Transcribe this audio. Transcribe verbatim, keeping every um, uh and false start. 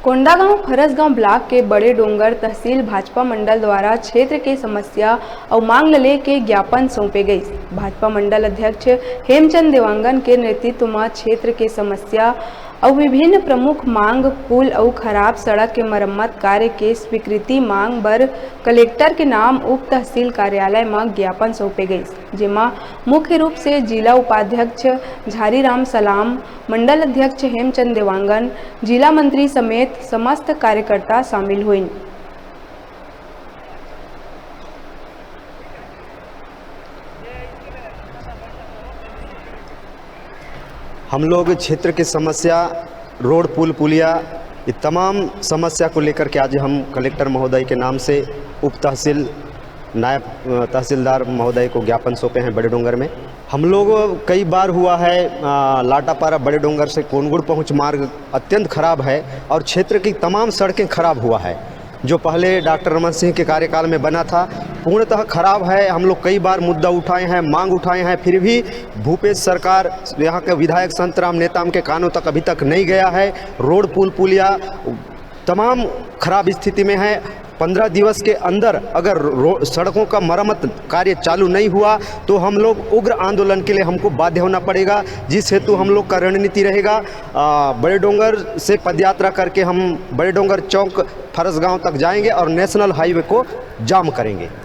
Kondagaon Farasgaon block के बड़े डोंगर तहसील भाजपा मंडल द्वारा क्षेत्र के समस्या अउ मांग ल लेके ज्ञापन सौंपे गइस। भाजपा मंडल अध्यक्ष हेमचंद देवांगन के नेतृत्व म क्षेत्र के समस्या अउ विभिन्न प्रमुख मांग, पुल अउ खराब सड़क के मरम्मत कार्य के स्वीकृति मांग बर कलेक्टर के नाम उप तहसील कार्यालय म ज्ञापन सौंपे गइस, जेमा मुख्य रूप से जिला उपाध्यक्ष झारीराम सलाम, मंडल अध्यक्ष हेमचंद देवांगन, जिला मंत्री समेत समस्त कार्यकर्ता शामिल होइन। हम लोग क्षेत्र की समस्या, रोड, पुल, पुलिया, ये तमाम समस्या को लेकर के आज हम कलेक्टर महोदय के नाम से उप तहसील, नायब, अ, तहसीलदार महोदय को ज्ञापन सौंपे हैं बड़े डोंगर में। हम लोग कई बार हुआ है, अ, लाटापारा बड़े डोंगर से कोनगुड़ पहुंच मार्ग अत्यंत खराब है और क्षेत्र की तमाम सड़कें खराब हुआ है। जो पहले डॉक्टर रमन सिंह के कार्यकाल में बना था, पूर्णतः खराब है। हम लोग कई बार मुद्दा उठाए हैं, मांग उठाए हैं, फिर भी भूपेश सरकार, यहाँ के विधायक संतराम नेताम के कानों तक अभी तक नहीं गया है। रोड, पुल, पुलिया तमाम खराब स्थिति में है। पंद्रह दिवस के अंदर अगर रो-, सड़कों का मरम्मत कार्य चालू नहीं हुआ, तो हम लोग उग्र आंदोलन के लिए हमको बाध्य होना पड़ेगा, जिस हेतु हम लोग का रणनीति रहेगा, आ, बड़े डोंगर से पदयात्रा करके हम बड़े डोंगर चौक फरसगांव तक जाएंगे और नेशनल हाईवे को जाम करेंगे।